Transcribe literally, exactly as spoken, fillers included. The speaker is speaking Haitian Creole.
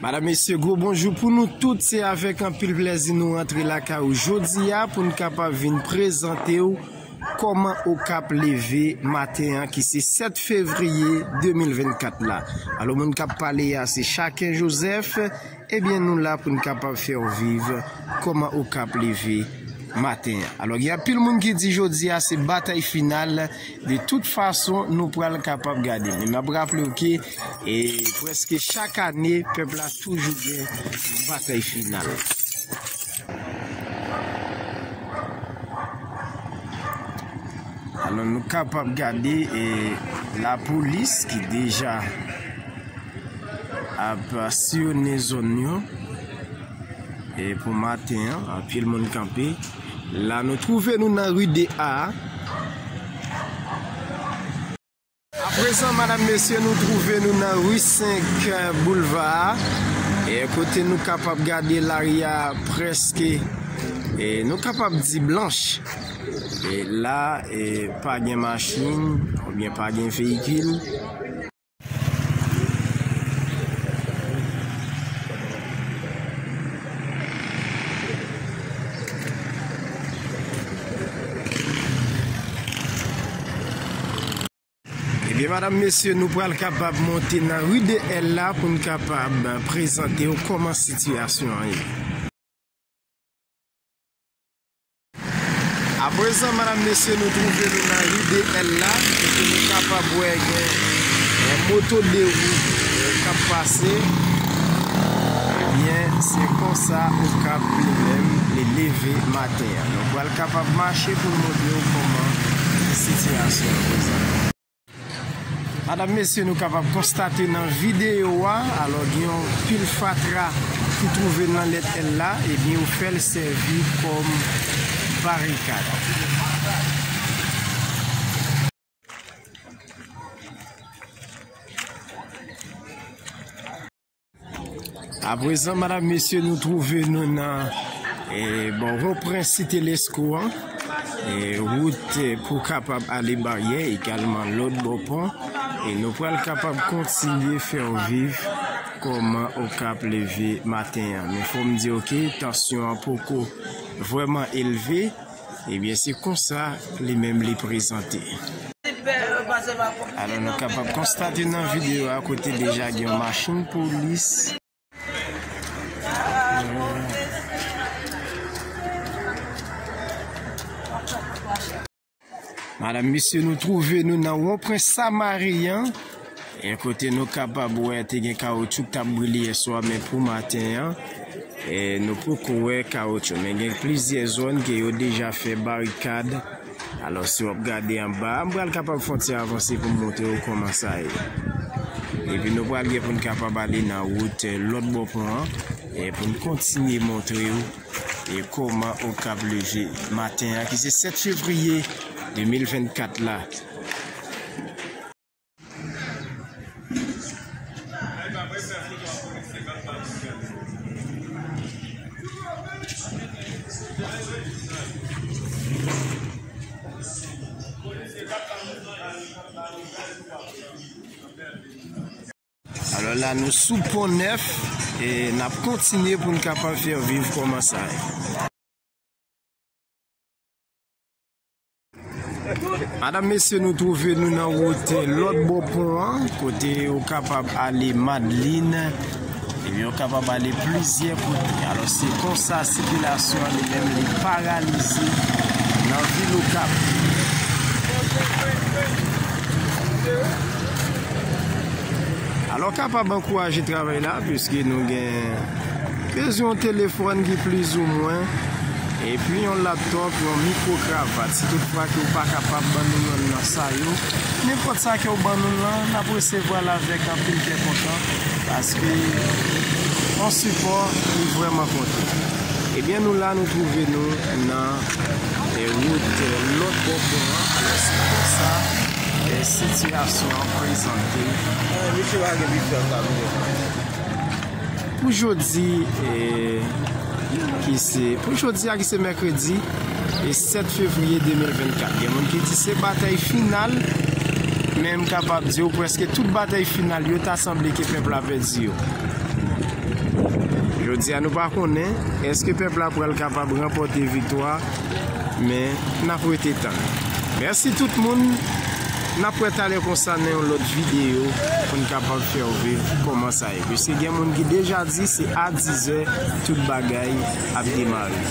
Madanm, mesye, gwo bonjou pou nou tout. Se avèk anpil plèzi nou rantre lakay ou jodi a pou n kapab vin prezante w kòman Okap leve maten an, ki se sèt fevriye de mil vennkat la. Alò, moun k ap pale a, se Chaken Joseph. Ebyen, nou la pou n kapab fè w viv kòman Okap leve maten an. Alò, gen anpil moun ki di jodi a se batay final. De tout fason, nou pral kapab gade. Men m ap raple w ke, e, prèske chak ane, pèp la toujou gen yon batay final. Alò, nou kapab gade, e, lapolis ki deja ap siyonnen zòn yo. E pou maten an, anpil moun kanpe. La, nou twouve nou nan ri de A. Aprezan, madanm, mesye, nou twouve nou nan ri senk Boulva a. E kote nou kapab gade lari a prèske, e nou kapab di blanch. E la, e pa gen machin, oubyen pa gen veyikil. Ebyen, madanm, mesye, nou pral kapab monte nan ri de L la pou n kapab prezante w kòman sitiyasyon an ye. Aprezan, madanm, mesye, nou twouve nou nan ri de L la, kote nou kapab wè gen, eh, moto de wou, eh, k ap pase. Ebyen, se konsa Okap li menm, li leve maten an. Nou pral kapab mache pou n montre w kòman sitiyasyon an prezante. Madanm, mesye, nou kapab konstate nan videyo a, alò, gen yon pil fatra ki twouve nan lèt L la, ebyen, yo fè l sèvi kòm barikad. Aprezan, madanm, mesye, nou twouve nou nan, eh, bò Wonpwen Site Lesko an, eh, wout, eh, pou kapab ale Baryè, egalman lòt bò pon, e nou pral kapab kontinye fè w viv kòman Okap leve maten an. Men fò m di w ke tansyon an poko vrèman elve, ebyen, se konsa li menm li prezante. Alò, nou kapab konstate nan videyo a kote deja gen yon machin polis. Madanm, mesye, nou twouve nou nan wonpwen Samari an. E kote nou kapab wè te gen kawotchou k t ap brile yèswa, men pou maten an, e nou poko wè kawotchou. Men gen plizyè zòn ke yo deja fè barikad. Alò, si w ap gade anba a, m pral kapab fè yon ti avanse pou m montre w kòman sa ye. Epi nou pral gen pou n kapab ale nan wout, eh, lòt bò pon an, eh, pou n kontinye montre w, eh, kòman Okap leve maten an, ki se sèt fevriye de mil vennkat la. Alò la, nou sou Pon Nèf e n ap kontinye pou n kapab fè w viv kòman sa ye. Madanm, mesye, nou twouve nou nan wout lòt bò pon an, kote ou kapab ale Madlin. Ebyen, ou kapab ale plizyè kote. Alò, se konsa sikilasyon an li menm li paralize nan vil Okap. Alò, kapab ankouraje travay la, piske nou gen bezwen yon telefòn ki plizoumwen, epi yon laptòp, yon mikwo kravat. Si toutfwa ke w pa kapab ban nou yonn nan sa yo, nenpòt sa ke w ban nou lan, n ap resevwa l avèk anpil kè kontan, paske yon sipò li vrèman konte. Ebyen, nou la, nou twouve nou nan, eh, wout, eh, lòt bò pon an. Alò, se konsa, eh, sitiyasyon an prezante. Pou jodi, eh, ki se, pou jodi a ki se mèkredi, e sèt fevriye de mil vennkat. Gen moun ki di se batay final, men m kapab di w prèske tout batay final yo ta sanble ke pèp la pèdi yo. Jodi a nou pa konnen èske pèp la pral kapab ranpòte viktwa, men n ap rete tann. Mèsi tout moun. N ap wè talè konsa nan yon lòt videyo pou n kapab fè w viv kòman sa ye. Piske gen moun ki deja di se a dizè tout bagay ap demare.